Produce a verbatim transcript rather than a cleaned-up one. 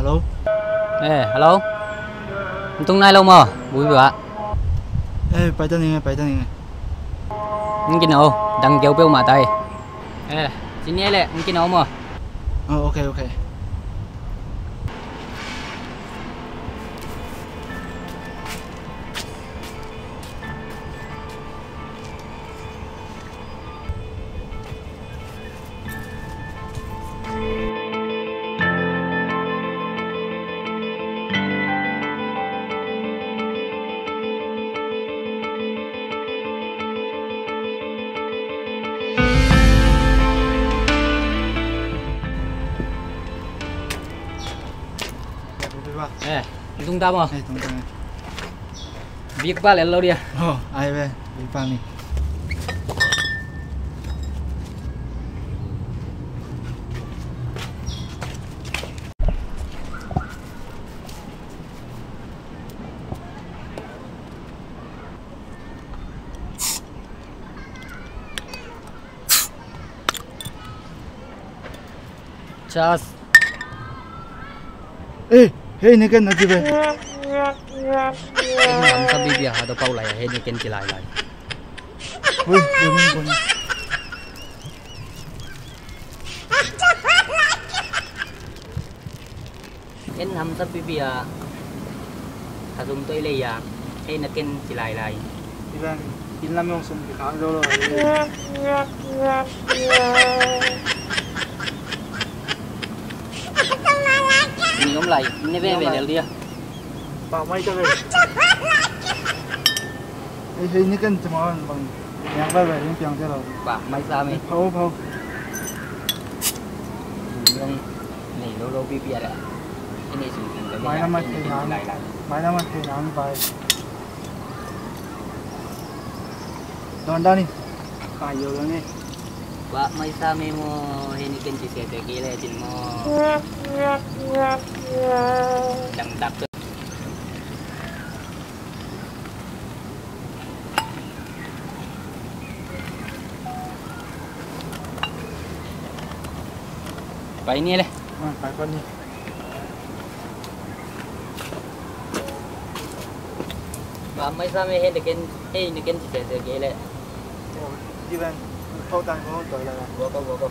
Hello. Eh, hello. Ntung nai lo maw? Bui bua. Eh, pai ta ning e, pai ta ning e. Ngi kino, dang keu peu ma tai. Eh, sini le, ngi kino maw? Oh, okay, okay. Eh, tung ta maw? Eh, tung ta. Big pa le lo dia. Oh, ai ve, big pa ni. Charge. Eh, hei, ne ken na ci ve. Ken nam sa bibia ha do pau lai, hei, ne ken ci lai lai. Hui, hui, hui, hui. En hamsa pipi a, a zum toi lei a, hei na ken ci lailai. Ivan, in lam yong sum ki khang zo lo. Ni om lai, ni ve ve lel dia. Pa mai ta ve. Ei, hei, ni ken cuma bang. Yang bai bai, yang piang te lo. Ba, mai sa me. Phau, phau. Yung nei lo lo pi pi a le. Ini sum ken ka mai na mai thei nang. Lai lai. Mai na mai thei nang bai. Don dan ni. Ka yo lo ni. Ba, mai sa me mo, hei ni ken ci se se ki le cin mo. Dang dak. Pai ni le. Ah, pai pai ni. Ba mai sa me he de ken, he ni ken ci se se ke le. Oh, di ben, khau tan khau toi la. Bo ko, bo ko.